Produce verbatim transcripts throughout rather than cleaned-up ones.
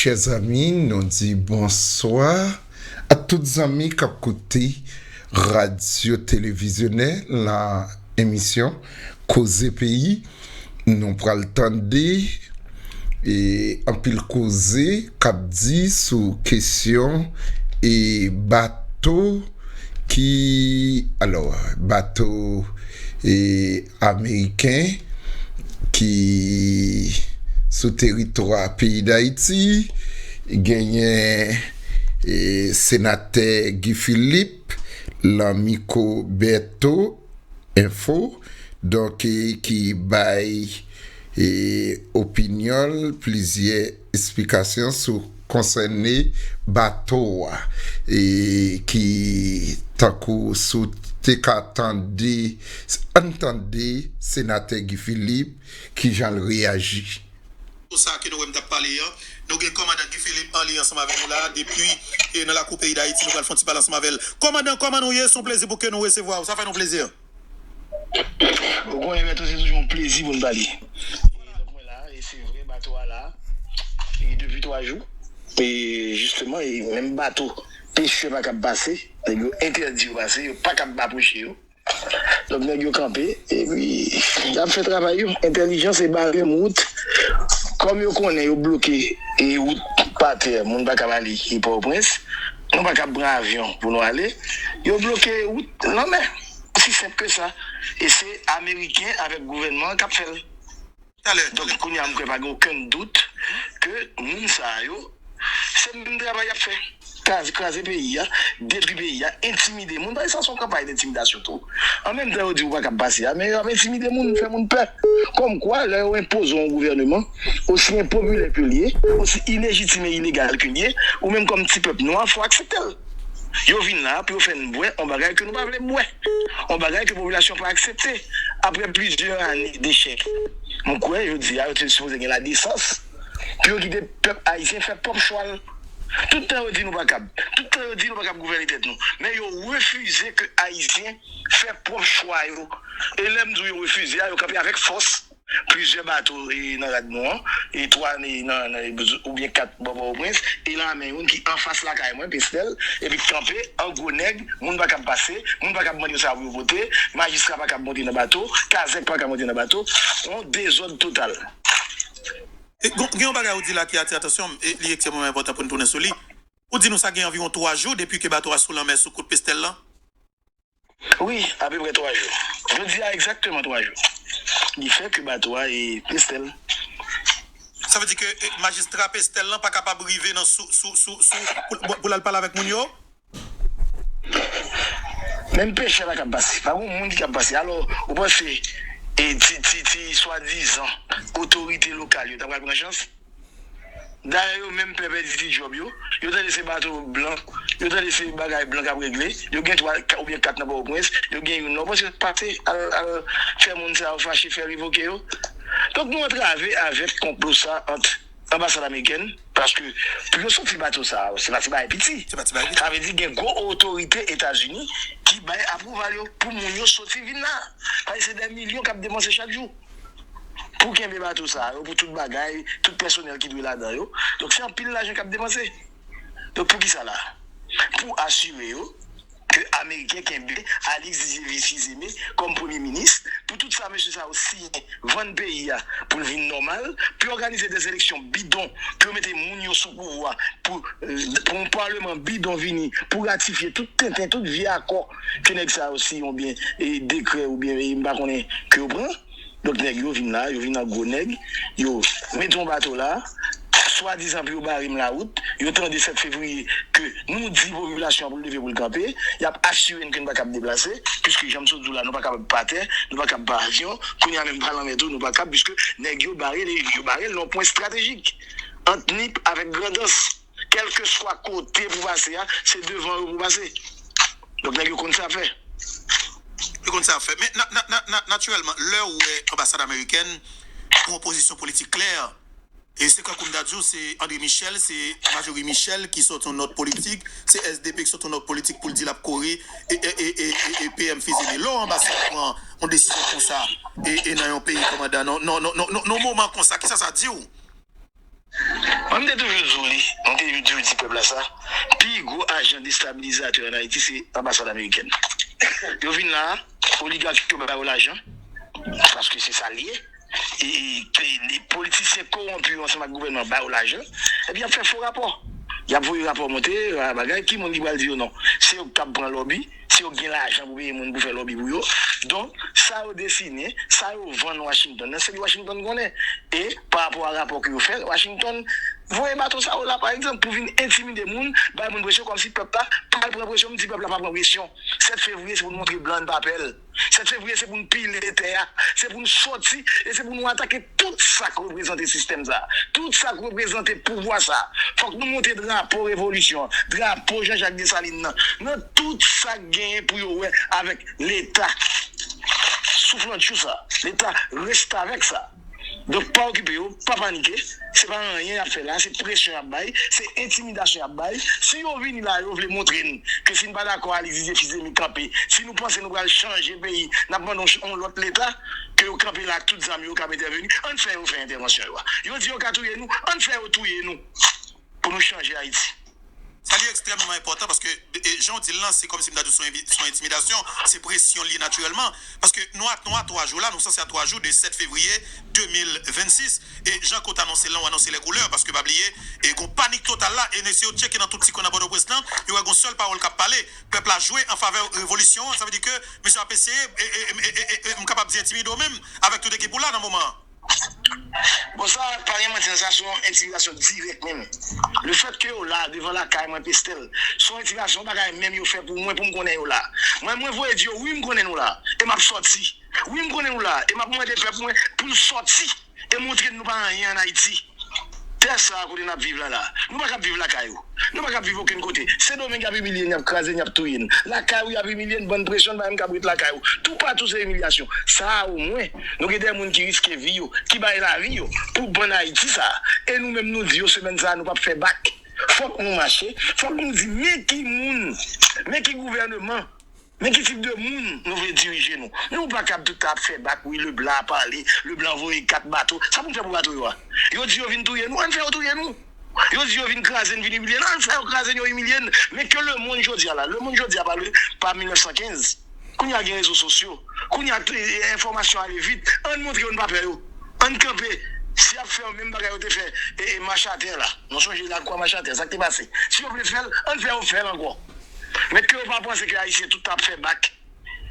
Chè zanmi, nou di bonswa a tout zanmi k ap koute Radyo Televizyonè, la emisyon Koze Peyi. Nou pral tande e anpil koze k ap di sou kesyon e bato ki, alò, bato e ameriken ki sou teritwa peyi Dayiti, genyen e senatè Guy Philippe, Lanmico Bertho, Info, donk, e, ki bay e opinyon l, plizyè esplikasyon sou konsène bato a, e ki tankou si w te ka tande, ann tande senatè Guy Philippe kijan l reyaji. Sa ke nou wè m t ap pale an, nou gen kòmandan Guy Philippe an li ansanm avèk nou la depi e nan lakou peyi Dayiti. Nou pral fè yon ti pale ansanm avè l. Kòmandan, kòman nou ye? Se yon plezi pou ke nou resevwa w. Sa fè nou plezi. Ou konnen, Bertho, se toujou yon plezi pou n pale. E donk, mwen la, e se vre, bato a la, e depi twa jou. E jisteman, e menm bato pechè pa kab pase, nèg yo entèdi yo pase, yo pa kab apwoche yo. Donk, nèg yo kanpe, epi y ap fè travay yo. Entèlijans e bare m wout. Kòm yo konnen yo bloke e wout pa tè, moun pa kab ale e Pòtoprens, nou pa kab pran avyon pou nou ale, yo bloke wout lanmè. Osi senp ke sa. E se Ameriken avèk gouvènman an k ap fè l. Talè. Donk, kounye a, m kwè pa gen okenn dout ke moun sa yo, se menm travay y ap fè. Kraze, kraze peyi a, detwi peyi a, entimide moun. Paske sa se yon kanpay dentimidasyon tou. An menm tan yo di ou pa kab pase a, men y ap entimide moun, fè moun pè. Kòmkwa, lè yo enpoze yon gouvèneman, osi enpopilè ke l ye, osi ilejitim e ilegal ke l ye, ou menm kòm ti pèp nwa, fò w aksepte l. Yo vin la pou yo fè n bwè yon bagay ke nou pa vle bwè. Yon bagay ke popilasyon pa aksepte. Apre plizyè ane dechèk, m kwè jodi a yo te sipoze gen ladesans pou yo kite pèp ayisyen fè pwòp chwa l. Tout tan yo di nou pa kab. Tout tan yo di nou pa kab gouvène tèt nou. Men yo refize ke ayisyen fè pwòp chwa yo. E lè m di w yo refize a, yo kanpe avèk fòs. Plizyè bato e nan rad nou an, e twa e nan, nan, oubyen kat bò Pòtoprens, e lame youn ki anfas lakay mwen, Pestel, epi k kanpe an gwo nèg, moun pa kab pase, moun pa kab mande yo sa pou yo vote, majistra pa kab monte nan bato, kazèk pa kab monte nan bato, yon dezòd total. E, gon- gen yon bagay ou di la ki atire atansyon m, e li ekstrèmeman enpòtan pou n tounen sou li. Ou di nou sa gen anviwon twa jou depi ke bato a sou lanmè sou kout Pestel lan? Wi, apeprè twa jou. Jodi a egzakteman twa jou. Li fè ke bato a e Pestel. Sa vle di ke e, majistra Pestel lan pa kapab rive nan sou, sou, sou, sou pou, pou, pou l al pale avèk moun yo? Menm pechè pa kab pase. Pa gen moun ki kab pase. Alò, ou panse e ti, ti, ti swadizan otorite lokal yo ta pral pran chans? Dayè yo menm pè pèdi ti djòb yo. Yo tande se bato blan, yo tande se bagay blan k ap regle. Yo gen twa oubyen kat nan Pòtoprens, yo gen youn nan. Ou panse pase al, al fè moun sa yo fache, fè revoke yo? Donk nou antrave avèk konplo sa ant anbasad amerikèn, paske pou yo soti bato sa yo, se pa ti bagay piti. Se pa ti bagay piti. Sa vle di gen gwo otorite Etazini ki bay apwouval yo pou moun yo soti vin la. Paske se dè milyon k ap depanse chak jou. Pou kenbe bato sa yo, pou tout bagay, tout pèsonèl ki dwe ladan yo. Donk se anpil lajan k ap depanse. Donk poukisa la? Pou asire yo ke Ameriken kenbe Alix Didier Fils-Aimé kòm premye minis, pou tout sa mesye sa yo siyen, vann peyi a pou l vin nòmal, pou yo òganize dè eleksyon bidon, pou yo mete moun yo sou pouvwa, pou, pou yon palman bidon vini, pou ratifye tout tenten, tout vye akò ke nèg sa yo siyen oubyen e dekrè oubyen e m pa konnen ke yo pran. Donk nèg yo vin la, yo vin an gwo nèg, yo mete yon bato la, swadizan pou yo bare m lawout, yo tande sèt fevriye ke nou di popilasyon an pou l leve pou l kanpe, y ap asire n ke n pa kab deplase, piske jan m sot di w la, nou pa kab pa tè, nou pa kab pa avyon, kounye a menm pa lanmè tou, nou pa kab, piske nèg yo bare l, yo bare l nan yon pwen estratejik ant Nip avèk Grandans. Kèlkeswa kote pou pase a, se devan yo pou pase. Donk nèg yo konn sa fè. Yo konn sa fè. Men na- na- na- na- natirèlman, lè ou wè anbasad amerikèn pran yon pozisyon politik klè, e se kankou m ta di w, se André Michel, se Marjorie Michel ki sòti yon nòt politik, se S D P ki sòti yon nòt politik pou l di l ap kore e, e, e, e, e, e P M Fils-Aimé. Lè yon anbasad pran yon desizyon konsa e, e nan yon peyi kòmandan, nan, nan, nan, nan, nan, nan yon moman konsa, kisa sa di w? Mwen, m te toujou di w li, m te toujou di pèp la sa, pi gwo ajan destabilizatè ann Ayiti, se anbasad amerikèn. Yo vin la, oligak yo ba yo lajan, paske se sa l ye. E, e, e politisyen kowonpi yo ansanm ak gouvènman ba yo lajan, epi y ap fè fo rapò. Y ap voye rapò monte, a, bagay, ki moun ki pral di yo non? Se yo k ap pran lòbi, se yo k gen lajan pou peye moun pou fè lòbi pou yo. Donk, sa yo desine, sa yo vann Washington nan, se li Washington konnen. E, pa rapò a rapò ke yo fè, Washington voye bato sa yo la, pa egzanp, pou vin entimide moun, bay moun presyon, kòmsi pèp la pral pran presyon. M di pèp la pa pran presyon. Sèt fevriye, se pou n montre blan n pa pè l. Sèt fevriye, se pou n pile tè a, se pou n sòti, e se pou nou atake tout sa k reprezante sistèm sa, tout sa k reprezante pouvwa sa. Fòk nou monte drapo revolisyon an, drapo Jean Jacques Dessalines nan, nan tout sa k genyen pou yo wè avèk Leta souflantchou sa, Leta restavèk sa. Donk, pa okipe yo, pa panike. Se pa anyen y ap fè la, se presyon y ap bay, se entimidasyon y ap bay. Si yo vini la, yo vle montre n ke si n pa dakò, Alix Didier Fils-Aimé kanpe. Si nou panse nou pral chanje peyi, n ap mande yon, yon lòt Leta, ke yo kanpe la ak tout zam yo, k ap entèveni. Ann fè yo fè entèvansyon yo a. Yo di yo ka touye nou, ann fè yo touye nou pou nou chanje Ayiti. Sa li ekstrèmman enpòtan paske, e, jan w di l lan, se kòmsi m ta di w se yon envi- se yon entimidasyon, se presyon l ye natirèlman. Paske nou a, nou a twa jou la, nou sanse a twa jou de sèt fevriye de mil vennsis. E jan ke w t anonse l lan, w anonse lè koulè, paske pa bliye, e gon panik total la, e nèg si yo tcheke nan tout ti kwen nan Pòtoprens lan, yo wè gon sèl pawòl k ap pale, pèp la jwe an favè revolisyon an, sa vle di ke misye ap eseye, e, e, e, e, e, e m kapab di entimide w menm, avèk tout ekip ou la nan moman an. Bon, sa pa gen manti nan sa, se yon entimidasyon dirèk menm. Lefèt ke yo la, devan lakay mwen, Pestel, se yon entimidasyon, yon bagay menm yo fè pou mwen, pou m konnen yo la. Mwen, mwen voye di yo, wi, m konnen nou la, e m ap sòti. Wi, m konnen nou la, e m ap mande pèp mwen pou l sòti e montre n nou pa anyen ann Ayiti. Tè sa a kote n ap viv la la, nou pa kab viv lakay ou. Nou pa kab viv okenn kote. Sendomeng y ap imilye n, y ap kraze n, y ap touye n. Lakay ou y ap imilye n, bann presyon, n pa menm kab ret lakay ou. Toupatou se imilyasyon. Sa a omwen, nou gen de moun ki riske vi yo, ki bay lavi yo pou bann Ayiti sa a. E nou menm nou di yo semèn sa a nou p ap fè bak. Fòk nou mache, fòk nou di men ki moun, men ki gouvèneman, men ki tip de moun nou vle dirije nou. Nou pa kab tout tan ap fè bak, wi, Leblan ap pale, Leblan voye kat bato. Sa pou n fè pou bato yo a? Yo di yo vin touye nou, ann fè yo touye nou. Yo di yo vin kraze n, vin imilye n, ann fè yo kraze n, yo imilye n. Men ke lemonn jodi a la, lemonn jodi a pa le, pa mil nèf san kenz. Kounye a gen rezo sosyo. Kounye a, e, enfòmasyon ale vit. Ann montre yo n pa pè yo. Ann kanpe. Si y ap fè menm bagay yo te fè, e, e, Machatè la. Nou sonje Lakwa Machatè, sa k te pase. Si yo vle fè l, ann fè yo fè l ankò. Men ke yo pa panse ke Ayisyen tout tan ap fè bak.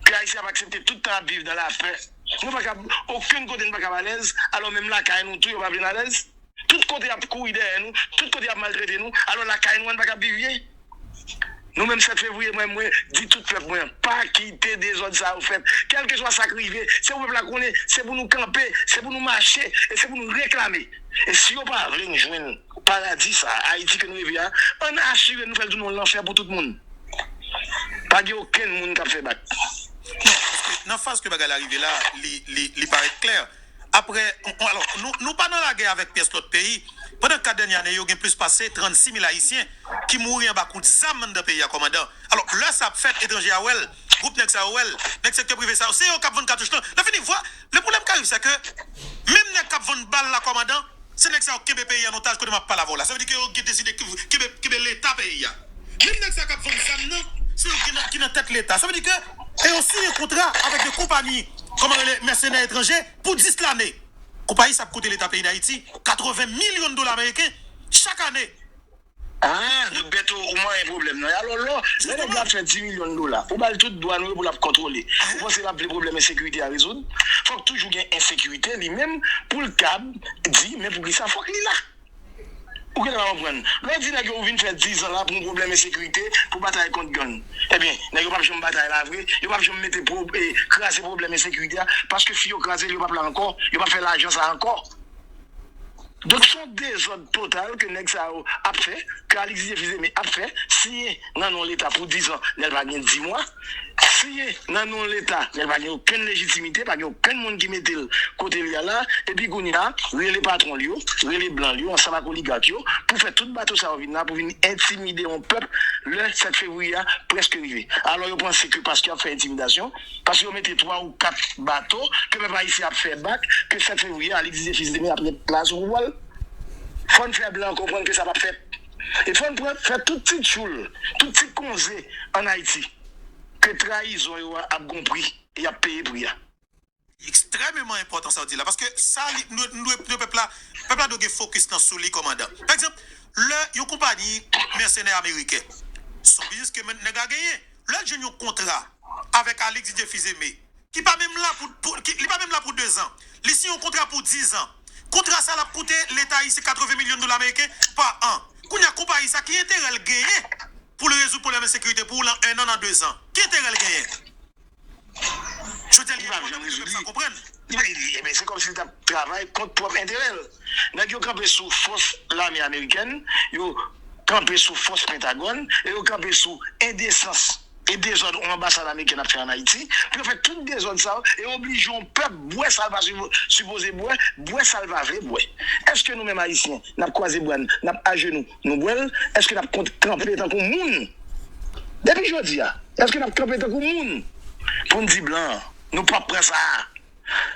Ke Ayisyen ap aksepte tout tan ap viv nan lapè. Nou pa kab, okenn kote n pa kab alèz, alò menm lakay nou tou yo pa vle n alèz. Tout kote y ap kouri dèyè nou, tout kote y ap maltrete nou, alò lakay nou an n pa kab viv byen. Nou menm sèt fevriye, mwen, mwen di tout pèp mwen an, pa kite dezòd sa yo fèt. Kèlkeswa sa k rive, se pou pèp la konnen, se pou nou kanpe, se pou nou mache, e se pou nou reklame. E si yo pa vle n jwenn paradi sa a, Ayiti ke nou reve a, ann asire nou fè l tounen yon lanfè pou tout moun. Pa gen okenn moun k ap fè bak. Non, paske nan faz ke bagay la rive la, li, li, li parèt klè. Apre, alò, nou, nou pa nan lagè avèk pyès lòt peyi. Pandan kat dènye ane yo, gen plis pase trannsis mil Ayisyen ki mouri anba kout zam anndan peyi a, kòmandan. Alò, lè sa ap fèt, etranje a wè l, gwoup nèg sa yo wè l, nèg sektè prive sa yo, se yo k ap vann katouch lan. Lè fini, vwa, le pwoblèm k arive, se ke menm nèg k ap vann bal la, kòmandan, se nèg sa yo k kenbe peyi an otaj kote m ap pale avè w la. Sa vle di ke yo gen deside kenbe, kenbe Leta peyi a. Menm nèg sa k ap vann zam nan, se yo ki nan, ki nan tèt Leta. Sa vle di ke, e yo siyen kontra avèk de konpayi, kòman rele, mèsenè etranje, pou dis lane. Konpayi sa ap koute Leta peyi Dayiti katreven milyon dola ameriken chak ane. Ah, donk Bèto, ou manyen pwoblèm nan. Alò, lò, lè nèg la ap fè dis milyon dola, ou ba l tout dwa nou yo pou l ap kontwole. Ou panse l ap vle pwoblèm ensekirite a rezoud? Fòk toujou gen ensekirite li menm pou l kab di, men poukisa fòk li la? Ou genlè pa konprann. Lè w di nèg yo ou vin fè diz an la pou yon pwoblèm ensekirite, pou batay kont gang. Ebyen, nèg yo p ap janm batay la vre, yo p ap janm mete pwo-, e, kraze pwoblèm ensekirite a, paske si yo kraze l, yo p ap la ankò, yo p ap fè lajan sa a ankò. Donk, se yon dezòd total ke nèg sa yo ap fè, ke Alix Didier Fils-Aimé ap fè, siyen nan non Leta pou diz an, lè l pa gen dis mwa, siyen nan non Leta, lè l pa gen okenn lejitimite, pa gen okenn moun ki mete l kote l ye a la, epi kounye a, rele patwon l yo, rele blan l yo, ansanm ak oligak yo, pou fè tout bato sa yo vin la, pou vin entimide yon pèp, lè sèt fevriye a prèske rive. Alò, yo panse ke paske y ap fè entimidasyon, paske yo mete twa ou kat bato, ke pèp ayisyen ap fè bak, ke sèt fevriye, Alix Didier Fils-Aimé ap ret la sou pouvwa l. Fò n fè blan konprann ke sa p ap fèt. E fò n pran, fè tout ti tchoul, tout ti konze ann Ayiti ke trayizon yo a ap gon pri, e y ap peye pri a. Ekstrèmeman enpòtan sa w di la, paske sa li, nou, nou, nou pèp la, pèp la dwe gen fokis nan sou li, kòmandan. Pa egzanp, lè yon konpayi mèsenè ameriken, se yon biznis ke nèg la genyen, lè l jwenn yon kontra avèk Alix Didier Fils-Aimé, ki pa menm la pou, pou ki, li pa menm la pou dezan, li siyen yon kontra pou dizan. Kontra sa l ap koute Leta ayisyen katreven milyon dola ameriken pa an. Kounye a konpayi sa, ki enterè l genyen pou l rezoud pwoblèm ensekirite pou ou lan ennan, nan dezan? Ki enterè l genyen? Jodi a, li enpòtan pou pèp sa konprann. Ebyen, se kòmsi li t ap travay kont pwòp enterè l. Nèg yo kanpe sou fòs lame amerikèn, yo kanpe sou fòs Pentagòn, e yo kanpe sou endesans e dezòd yon anbasad amerikèn ap fè ann Ayiti, pou yo fè tout dezòd sa yo, e oblije yon pèp bwè sa l pa sipo- sipoze bwè, bwè sa l pa vle bwè. Èske nou menm Ayisyen, n ap kwaze bra n, n ap ajenou, nou bwè l? Èske n ap kont- kanpe tankou moun? Depi jodi a, èske n ap kanpe tankou moun pou n di blan an, nou p ap pran sa a?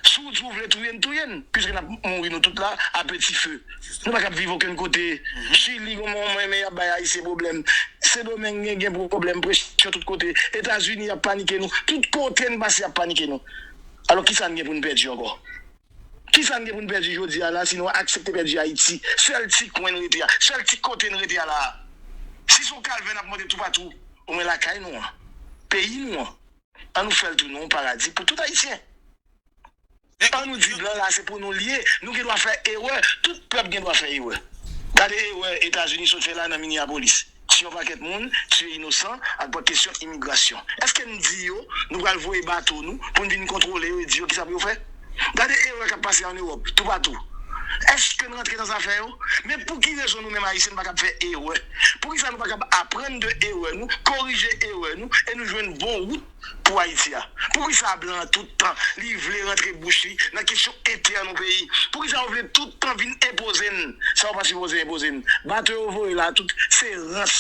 Si w di w vle touye n, touye n, piske n ap mouri nou tout la a peti fe. Nou pa kab viv okenn kote. Chili, gon moman, men y ap bay Ayisyen pwoblèm. Sendomeng gen, gen pwoblèm, presyon tout kote. Etazini, y ap panike nou. Tout kote n pase, y ap panike nou. Alò, kisa n gen pou n pèdi ankò? Kisa n gen pou n pèdi jodi a la, si nou aksepte pèdi Ayiti? Sèl ti kwen n rete a, sèl ti kote n rete a la a. Si se yon kalvè n ap monte toupatou, omwen lakay nou an, peyi nou an, ann nou fè l tounen yon paradi pou tout Ayisyen. Ann nou di blan la se pou nou l ye, nou gen dwa fè erè, tout pèp gen dwa fè erè. Gade erè Etazini sot fè la nan Minneapolis. Tiye yon pakèt moun, tiye inosan, ak pa kesyon imigrasyon. Èske n di yo, nou pral voye bato nou pou n vin kontwole yo e di yo kisa pou yo fè? Gade erè k ap pase ann Ewòp, toupatou. Èske n rantre nan zafè yo? Men pou ki rezon nou menm Ayisyen n pa kab fè erè? Poukisa nou pa kab aprann de erè nou, korije erè nou, e nou jwenn bon wout pou Ayiti a? Poukisa blan an tout tan li vle rantre bouch li nan kesyon entèn yon peyi? Poukisa yo vle tout tan vin enpoze n sa yo pa sipoze enpoze n? Bato yo voye la a tout se rans.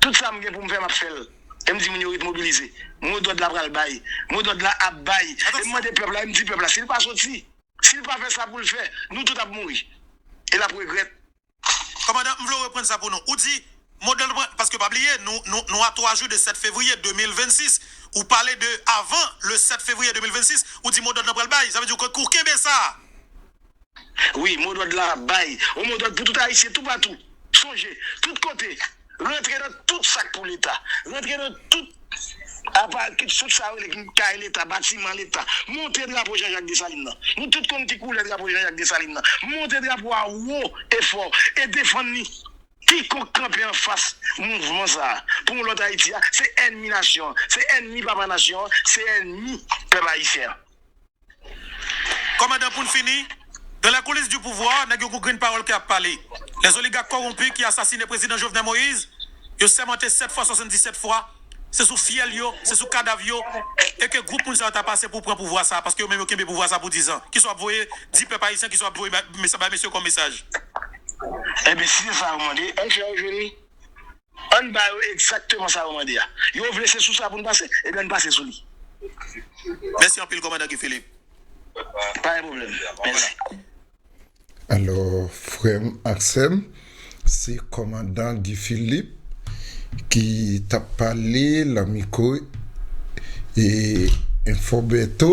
Tout sa m gen pou m fè, m ap fè l. E m di moun yo ret mobilize. Modòd la pral bay. Modòd la ap bay. E m mande pèp la, e m di pèp la, si l pa soti, si l pa fè sa pou l fè, nou tout ap mouri. E l ap regrèt. Kòmandan, m vle w reprann sa pou nou. Ou di modòd pran, paske pa bliye, nou, nou, nou a twa jou de sèt fevriye de mil vennsis. Ou pale de avan le sèt fevriye de mil vennsis, ou di modòd la pral bay. Sa vle di ke ou kenbe sa. Wi, modòd la ap bay. Yon modòd pou tout Ayisyen toupatou. Sonje, tout kote, rantre nan tout sa k pou Leta. Rantre nan tout apa, tout sa yo rele kay Leta, batiman Leta. Monte drapo Jean Jacques Dessalines nan. Nou tout konn ki koulè drapo Jean Jacques Dessalines nan. Monte drapo a wo e fò e defann li. Kikonk kanpe anfas mouvman sa a pou yon lòt Ayiti a, se ènmi nasyon an, se ènmi papa nasyon an, se ènmi pèp ayisyen an. Kòmandan, pou n fini, dans les coulisses du pouvoir, nèg yo gon grenn pawòl ki ap pale. Les oligarques corrompus qui assassinaient prezidan Jovenel Moïse, yo sèmante sèt fwa, swasanndisèt fwa, se sou fyèl yo, se sou kadav yo, e ke gwoup moun sa yo ta pase pou pran pouvwa sa, paske yo menm yo kenbe pouvwa sa pou dizan. Kisa w ap voye di pèp ayisyen, kisa w ap voye ba, mesaj, bay mesye kòm mesaj? Ebyen, si se sa yo mande, ann fè yo jwenn li. Ann ba yo egzakteman sa yo mande a. Yo vle se sou sa pou n pase, ebyen ann pase sou li. Mèsi anpil, kòmandan Guy Philippe. Pa gen pwoblèm. Mèsi. Alò, frè m ak sè m, se kòmandan Guy Philippe ki t ap pale lan mikwo e Enfo Bèto.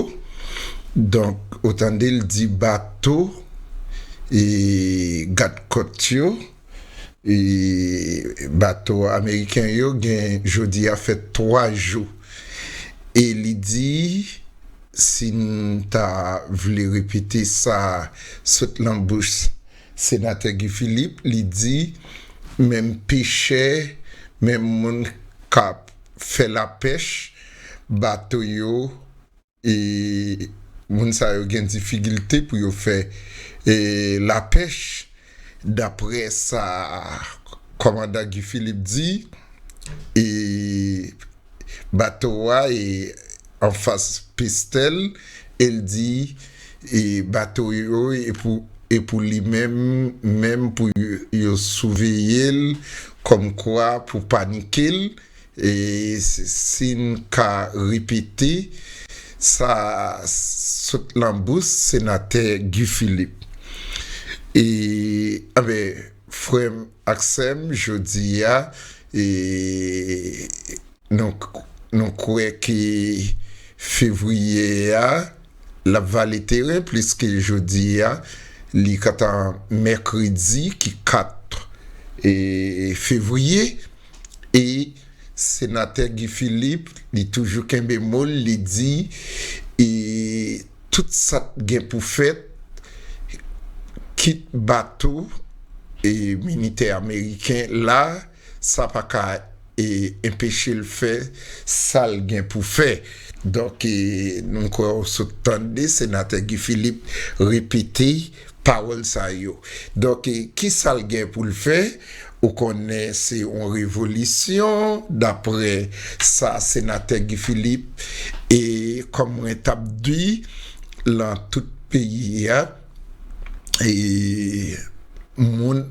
Donk, ou tande l di bato e gadkòt yo, e bato ameriken yo gen jodi a fè twa jou. E li di, si n ta vle repete sa sot lan bouch Senatè Guy Philippe, li di, menm pechè, menm moun k ap fè lapèch, bato yo, e moun sa yo gen difikilte pou yo fè, e lapèch, daprè sa kòmandan Guy Philippe di, e bato a e anfas Pestel, e l di, e bato yo e pou, e pou li menm, menm pou yo, yo souveye l, kòmkwa pou panike l, e si, si n ka repete sa sot lan bouch Senatè Guy Philippe. E e, anben, frè m ak sè m, jodi a, e, nou, nou kwè ke fevriye a, l ap vale teren, pliske jodi a, li kantan mèkredi ki kat, e, fevriye, e senatè Guy Philippe, li toujou kenbe mo l, li di, e, tout sa k gen pou fèt, kit bato, e, militè ameriken la, sa pa ka, e, enpeche l fè sa l gen pou fè. Donk, e, nou kwè w sot tande senatè Guy Philippe repete pawòl sa yo. Donk, e, ki sa l gen pou l fè? Ou konnen se yon revolisyon, daprè sa senatè Guy Philippe, e kòm mwen t ap di, lan tout peyi a, e moun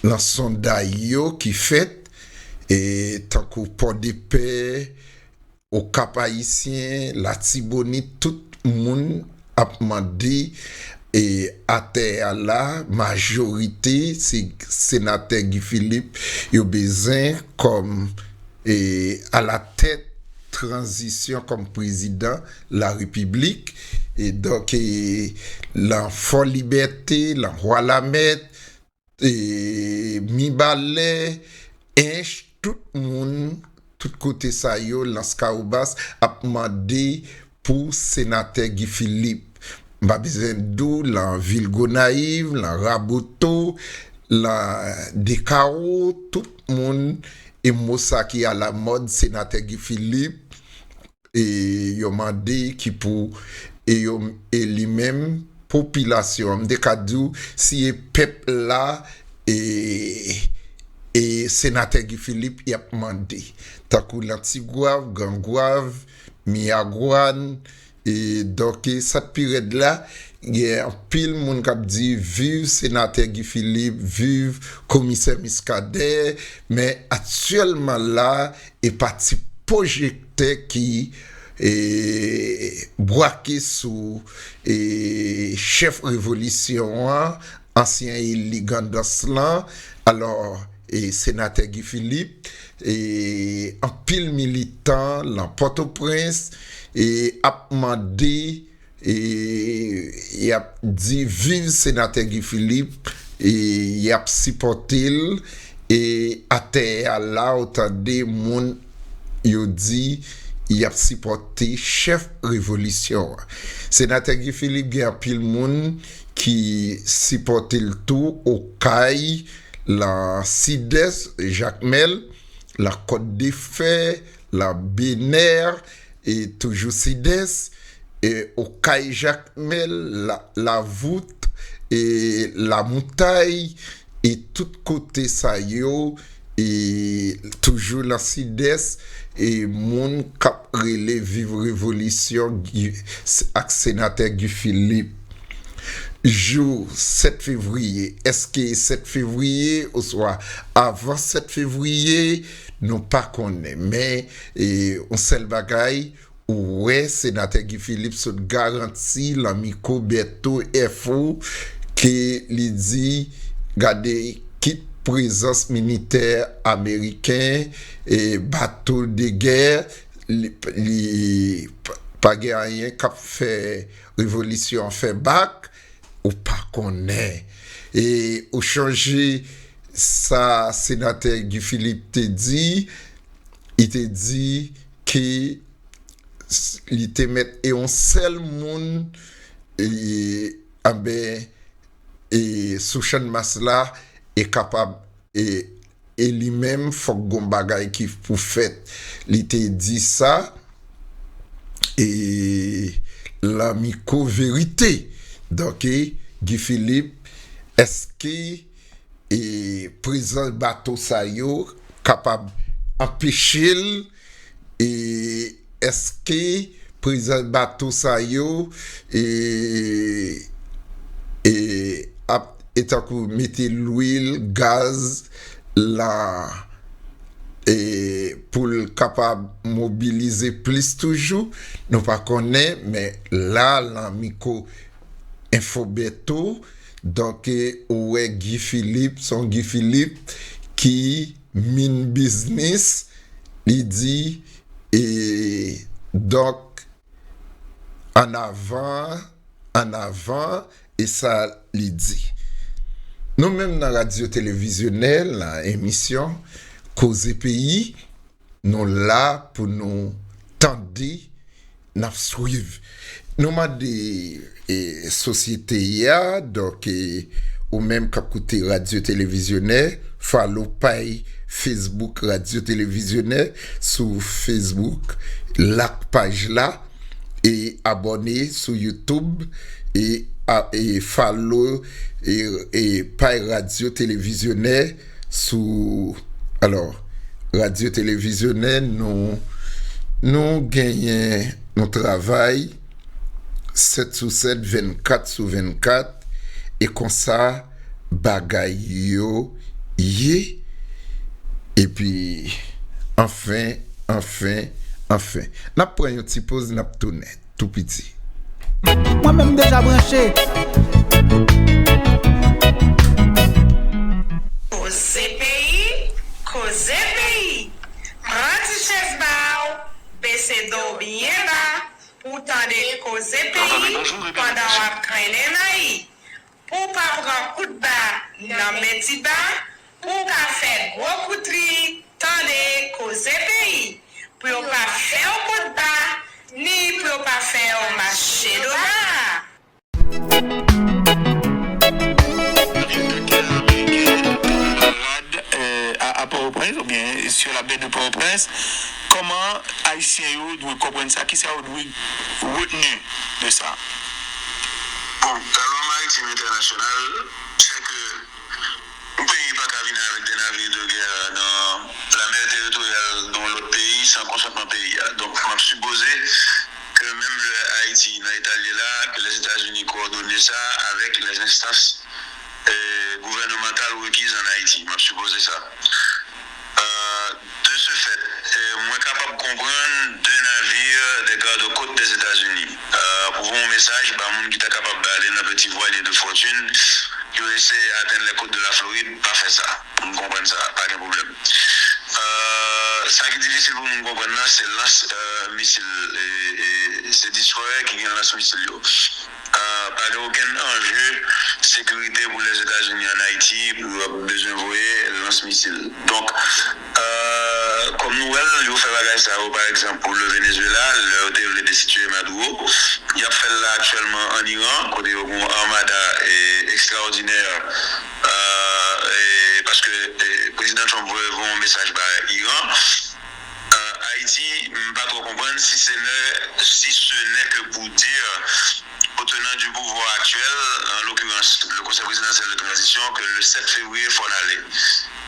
lan sonday yo ki fèt, e tankou Pòdepè, Okap Ayisyen, Latibonit, tout moun ap mande, e atè a la, majorite, se senatè Guy Philippe yo bezwen kòm, e alatèt tranzisyon kòm prezidan larepiblik. E donk, e, lan Fò Libète, lan Hwalamèt, e, Mibalè, Ench, tout moun, tout kote sa yo, Lanskawobas, ap mande pou senatè Guy Philippe. M pa bezwen di w, lan vil Gonayiv, lan Raboto, lan Dekawo, tout moun, e mo sa ki alamòd, senatè Guy Philippe, e yo mande ki pou, e yo, e li menm, popilasyon an, m te ka di w, si e pèp la, e, e senatè Guy Philippe, y ap mande. Tankou lan Tigwav, Grangwav, Miyagwàn, e donk, e sa k pi rèd la, gen anpil moun k ap di, viv senatè Guy Philippe, viv komisè Muscadin, men aktyèlman la, e pa ti pwojèktè ki, e, bwake sou, e, chèf revolisyon an, ansyen eli Grandans lan, alò, e, senatè Guy Philippe, e, anpil militan lan Pòtoprens, e, ap mande, e, y ap di viv senatè Guy Philippe, e, y ap sipòte l, e, atè a la, ou tande moun yo di y ap sipòte chèf revolisyon an. Senatè Guy Philippe gen anpil moun ki sipòte l tou, Okay, lan Sidès, Jakmèl, lan Kòt de Fè, lan Benè, e toujou Sidès, e Okay, Jakmèl, La, Lavout, e Lamontay, e tout kote sa yo, e toujou lan Sidès, e moun k ap rele viv revolisyon Guy, ak senatè Guy Philippe. Jou sèt fevriye, èske sèt fevriye oswa avan sèt fevriye, nou pa konnen. Men, e, yon sèl bagay, ou wè senatè Guy Philippe sot garanti lan mikwo Bertho Info ke li di, gade, kit prezans militè ameriken, e bato de gè, li, li pa, pa gen anyen k ap fè revolisyon an fè bak, ou pa konnen. E ou chonje sa senatè Guy Philippe te di, li te di ke s, li te mèt e yon sèl moun, e, anben, e, sou Channmas la, e kapab, e, e li menm, fòk gon bagay ki pou fèt. Li te di sa, e, lan mikwo Verite. Donk, e, Guy Philippe, èske, e, prezans bato sa yo kapab anpeche l, e, èske prezans bato sa yo, e, e, ap, e tankou mete lwil, gaz, lan, e, pou l kapab mobilize plis toujou, nou pa konnen, men la, lan mikwo Info Bertho, Donk, e, ou wè Guy Philippe, se yon Guy Philippe ki mean business, li di, e, donk, ann avan, ann avan, e sa li di. Nou menm nan Radyo Televizyonè, nan emisyon Koze Peyi, nou la pou nou tande, n ap swiv. Nou mande, e, sosyete a, donk, e, ou menm k ap koute Radyo Televizyonè, follow pay Facebook Radyo Televizyonè sou Facebook, like paj la, e abòne sou YouTube, e, a, e follow, e, e pay Radyo Televizyonè sou, alò, Radyo Televizyonè, nou, nou genyen, nou travay sèt sou sèt, vennkat sou vennkat, e konsa bagay yo ye. Epi, anfen, anfen, anfen. N ap pran yon ti poz, n ap tounen tou piti. Mwen menm m deja branche. Koze peyi, koze peyi. Pran ti chèz ba w, bese do w byen ba, pou w tande koze peyi pandan w ap grennen mayi. Pou w pa pran kout ba nan men ti ba, pou w ka fè gwo kout ri, tande koze peyi. Pou yo pa fè w kout ba, ni pou yo pa fè w mache dola. Parade, euh, à, à Port-au-Prince, oubyen sur la baie de Port-au-Prince, kòman Ayisyen yo dwe konprann sa? Kisa yo dwe retni de sa? Bon, lalwa maritim entènasyonal, se ke yon peyi pa ka vini avèk de navires de guerre nan lanmè teritoryal yon lòt peyi san konsantman peyi a. Donk, m ap sipoze ke menm lè Ayiti nan eta l ye la, ke Lèzetazini kowòdone sa avèk les instances, euh, gouvernementales requises en Haïti. M ap sipoze sa. Euh, de ce fait, euh, mwen kapab konprann de navires des gardes-côtes des États-Unis, euh, pou voye yon mesaj ba moun ki ta kapab ale nan petit voilier de fortune, yo eseye atenn les côtes de la Floride, pa fè sa. Moun konprann sa, pa gen pwoblèm. Euh, sa ki difisil pou moun konprann nan, se lans, euh, misil, e, e, se destroyer ki gen lans misil yo. Euh, pa gen okenn anje sekirite pou Lèzetazini ann Ayiti, pou yo bezwen voye lans misil. Donk, euh, kòm nou wè l, yo fè bagay sa yo, pa egzanp, pou le Venezuela, lè yo te vle destitye Maduro, y ap fè l la aktyèlman ann Iran, kote yo gen yon armada, e, ekstraòdinè, euh, e, paske, e, Prezidan Trump voye, voye yon mesaj ba Iran. Euh, Ayiti, m pa twò konprann si se nè, si ce n'est que pour dire aux tenants du pouvoir actuel, en l'occurrence le Conseil présidentiel de transition, que le sept février, fò n ale.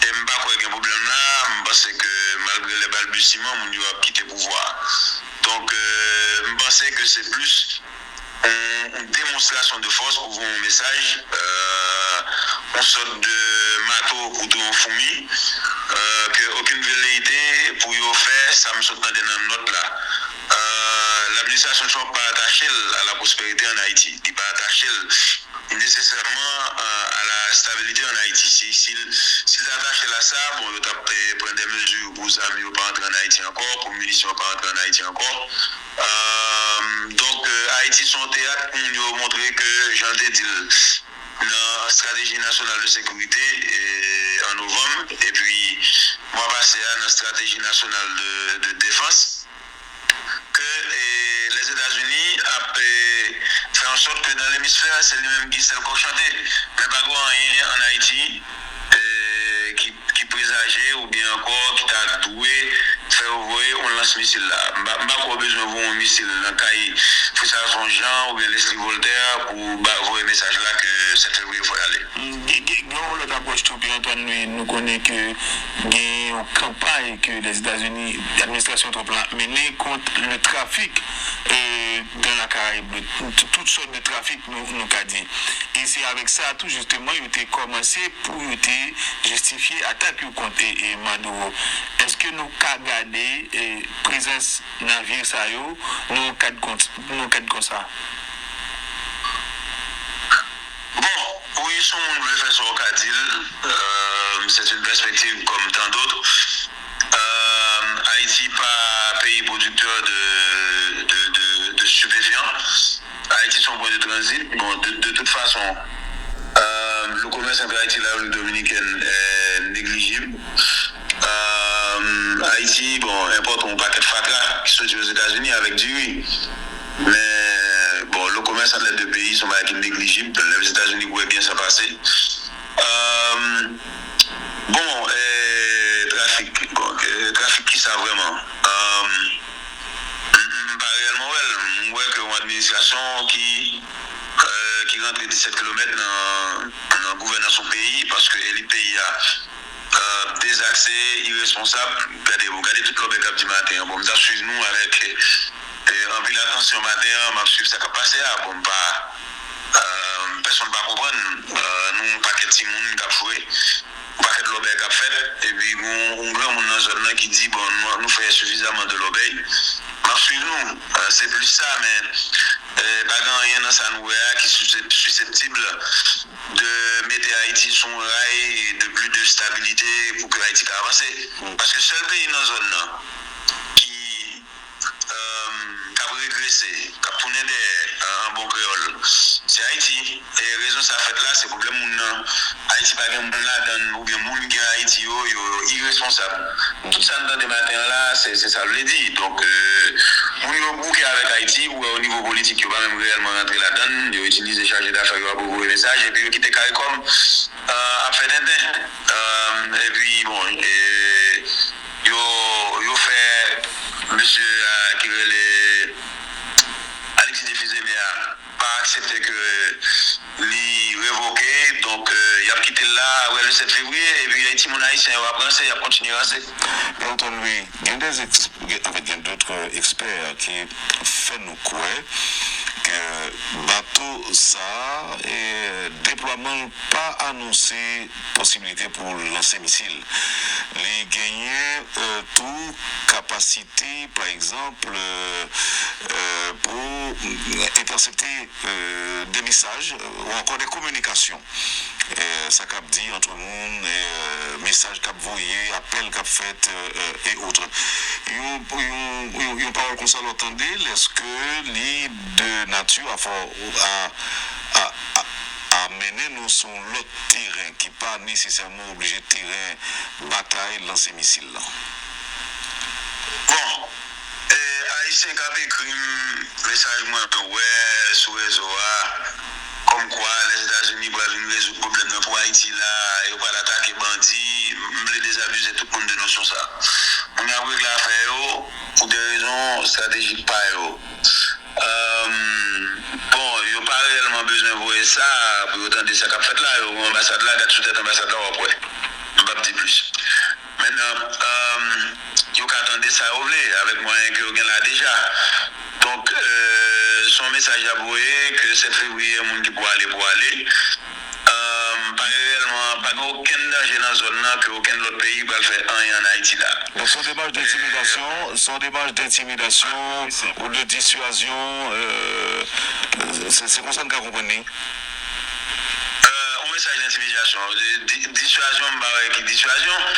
E m pa kwè gen pwoblèm la, m panse ke malgre les balbutiements, moun yo ap kite pouvwa a. Donk, euh, m panse ke se plis yon, yon demonstrasyon de fòs pou voye yon mesaj, euh, yon sòt de mato pou touye yon foumi, euh, ke okenn veleite pou yo fè, sa m sot tande nan nòt la. Euh, ladministrasyon Trump pa atache l a la prospérité en Haïti. Li pa atache l nesesèman, euh, à la stabilité en Haïti. Si, si, si l ta atache l a sa, bon, yo t ap, eh, pran de mezi pou zam yo pa antre ann Ayiti ankò, pou minisyon pa antre ann Ayiti ankò. Euh, donk, euh, Ayiti se yon teyat pou moun yo montre ke, jan l te di l nan Stratégie Nationale de Sécurité, eh, an novanm, epi mwa pase a nan Stratégie Nationale de, de Défense, ke, eh, Lèzetazini ap, eh, fè an sòt ke nan lemisfè a, se li menm ki sèl kòk chante. Men pa gen anyen ann Ayiti, eh, ki, ki prezaje oubyen ankò ki ta dwe fè yo voye yon lans misil la. M pa, m pa kwè w bezwen voye yon misil nan kay Fritz Alphonse Jean oubyen Leslie Voltaire pou ba, voye mesaj la ke sèt fevriye fò y ale. Gen, gen, gen yon lòt apwòch tou, Pierre Antoine, nou, nou konnen ke gen yon kanpay ke Lèzetazini, administrasyon Trump la ap mennen kont le trafik, euh, dans la Caraïbe, tout, tout sòt de trafik, nou, nou ka di. E se avèk sa tou, jisteman, yo te kòmanse pou yo te jistifye atak yo kont, e, e Maduro. Èske nou ka gade, e, prezans navir sa yo nan yon kad kon, nan yon kad konsa? Bon, wi, si yon moun vle fè sa, w ka di l. Euh, c'est une perspective comme tant d'autres. Euh, Ayiti pa peyi pwodiktè de, de, de, de stupéfiants. Ayiti se yon pwen de tranzit. Bon, de, de toute façon, euh, le commerce entre Haïti et la République dominicaine est négligible. Euh, Ayiti, bon, enpòte yon pakèt fatra ki soti Ozetazini avèk diri. Men, bon, le commerce entre les deux pays, se yon bagay ki neglijib. Lè Ozetazini wè byen sa pase. Euh, bon, euh, trafik. Bon, euh, trafik ki sa vrèman? Euh, m, m pa reyèlman wè l. M wè ke yon administrasyon ki, euh, ki rantre disèt kilomèt nan, nan gouvènans yon peyi, paske elit peyi a euh, dezakse, iresponsab. Gade, bon, gade tout lòbèy k ap di maten an. Bon, m t ap swiv nou avèk, euh, anpil atansyon maten an, m ap swiv sa k ap pase a. Bon, m pa, euh, pèsonn pa konprann. Euh, nou yon pakèt timoun k ap jwe, yon pakèt lòbèy k ap fèt, epi gon yon granmoun nan zòn nan ki di, bon, nou, nou fè sifizaman de lòbèy. M ap swiv nou. Euh, se plis sa, men, euh, pa gen anyen nan sa nou wè a ki sise-, siseptib de mete Ayiti sou yon ray de plis de stabilite pou ke Ayiti ka avanse. Paske sèl peyi nan zòn nan ki, euh, k ap regrese, k ap tounen dèyè, euh, an bon kreyòl, se Ayiti. E rezon sa fèt la, se pwoblèm moun nan. Ayiti pa gen moun ladan l, oubyen moun ki an Ayiti yo, yo iresponsab. Tout sa n tande maten an la, se, se sa l vle di. Donk, euh, moun yo bouke avèk Ayiti, ou wè o nivo politik, yo pa menm reyèlman rantre ladan l, yo itilize chaje dafè yo ap voye mesaj, epi yo kite CARICOM, euh, ap fè tenten. Euh, epi, bon, e, yo, yo fè mesye a ki rele Alexis Défils-Aimé a pa aksepte ke li revoke, donk, euh, y ap kite l la, wè, le sèt fevriye, epi, euh, timoun ayisyen yo ap ranse, y ap kontinye ranse. Elton Louis, gen de, anfèt, gen dòt ekspè ki fè nou kwè ke bato sa a, e, deplwaman l pa anonse posibilite pou lanse misil. Li genyen, euh, tou kapasite, pa egzanp, euh, euh, pou entèsepte, euh, de mesaj, euh, ou ankò de kominikasyon. Euh, sa k ap di ant moun, euh, mesaj k ap voye, apèl k ap fèt, euh, euh, e otre. Yon, yon, yon, yon pawòl konsa lè w tande l, èske li de nati a fè, a, a, a, a mennen nou sou yon lòt teren ki pa nesesèman oblije teren batay lanse misil lan? Bon, e, Ayisyen k ap ekri m mesaj mwen wè sou rezo a, kòmkwa Lèzetazini pral vin rezoud pwoblèm nan pou Ayiti la, yo pral atake bandi, m vle dezabize tout moun de nosyon sa. Moun yo ap regle afè yo pou de rezon estratejik pa yo. Euh, bon, yo pa reyèlman bezwen voye sa pou yo tande sa k ap fèt la. Yo gen anbasad la, gad sou tèt anbasad la, w ap wè. M p ap di plis. Mentnan, euh, yo ka tande sa yo vle, avèk mwayen ke yo gen la deja. Donk, euh, se yon mesaj y ap voye ke sèt fevriye, moun ki pou ale, pou ale. Euh, pa gen reyèlman, pa gen okenn danje nan zòn nan ke okenn lòt peyi pral fè anyen ann Ayiti la. Donk, se yon demach d'intimidation, se yon demach d'intimidation ou de dissuasion, euh, se, se konsa n ka konprann li? Euh, yon mesaj d'intimidation. Di-, di-, dissuasion, m pa wè ki dissuasion.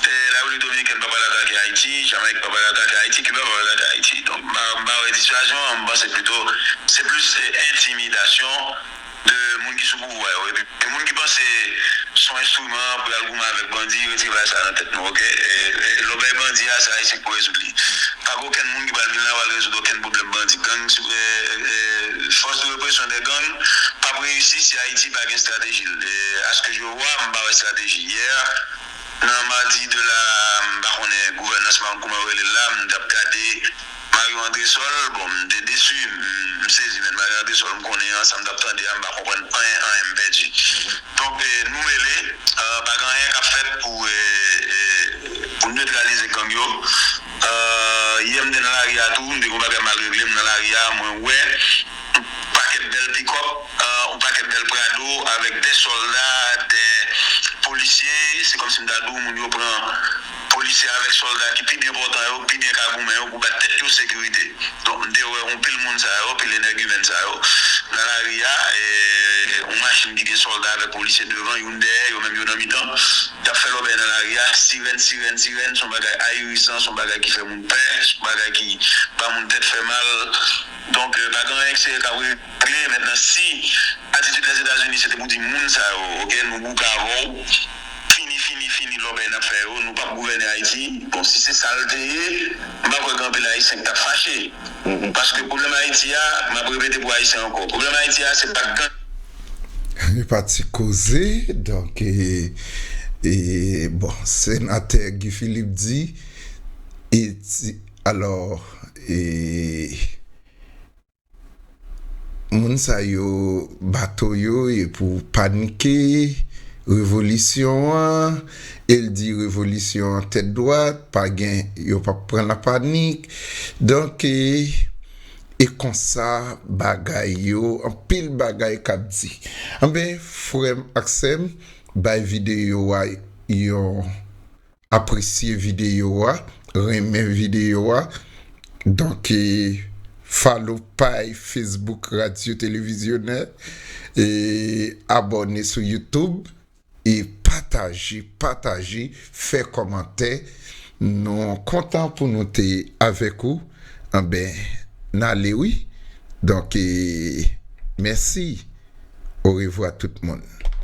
E, Larepiblik Dominikèn pa pral atake Ayiti, Jamayik pa pral atake Ayiti, Kiba pa pral atake Ayiti. Donk, m pa, m pa wè dissuasion, m panse pito se plis, e, entimidasyon de moun ki sou pouvwa yo. Epi, e moun ki panse se yon enstriman pou y al goumen avèk bandi, retire bagay sa nan tèt nou, oke? E, e, lòbèy bandi a, se Ayisyen ki pou rezoud li. Pa gen okenn moun ki pral vin la, pral rezoud okenn pwoblèm bandi. Gang, e, e, e, force de répression des gangs p ap reyisi si Ayiti pa gen estrateji l. E, à ce que je vois, m pa wè estrateji. Yè, nan madi de la, m pa konnen gouvènans pa kòman yo rele l la, m t ap gade Mario Andresol, bon, m te desi, m, m sezi, men Mario Andresol, m konnen an, sa m t ap tande a, m pa konprann anyen, anyen, m pèdi. Donk, e, nou rele, e, pa gen anyen k ap fèt pou, e, e, pou netralize gang yo. E, yè m te nan lari a tou, m te gen yon bagay m al regle, m nan lari a, mwen wè yon pakèt bèl pikòp, e, yon pakèt bèl Prado avèk de sòlda, de polisye, se kòmsi m ta di w, moun yo pran polisye avèk sòlda ki pi byen pòtan yo, pi byen ka goumen yo pou bat tèt yo sekirite. Donk, m te wè yon pil moun sa yo, pil enègimèn sa yo, Nan lari a, e, yon machin ki gen sòlda avèk polisye devan, youn dèyè, yo menm yo nan mitan. Y ap fè lòbèy nan lari a, sirèn, sirèn, sirèn, se yon bagay ahirisan, se yon bagay ki fè moun pè, se yon bagay ki ba moun tèt fè mal. Donk, e, pa gen anyen ki serye k ap regle. Mentnan, si atitid Lèzetazini se te pou di moun sa yo, oke, nou bouke avè w, fini, fini, fini lòbèy n ap fè yo, nou p ap gouvène Ayiti. Bon, si se sa l te ye, m pa kwè gen anpil Ayisyen ki t ap fache. Paske pwoblèm Ayiti a, m ap repete pou Ayisyen ankò, pwoblèm Ayiti a, se pa gang. Yon pati koze, donk, e, e, bon, senatè Guy Philippe di, e, ti, alò, e, moun sa yo, bato yo, e pou panike, revolisyon an, e l di revolisyon an tèt dwat, pa gen, yo p ap pran nan panik. Donk, e, e konsa bagay yo, anpil bagay k ap di. Anben, frè m ak sè m, bay videyo a yon, apresye videyo a, renmen videyo a. Donk, e, follow paj Facebook Radyo Televizyonè, e abòne sou YouTube, e pataje, pataje, fè kòmantè. Nou kontan pou nou te avèk ou. Anben, n ale wi. Donk, e, mèsi. Orevwa tout moun.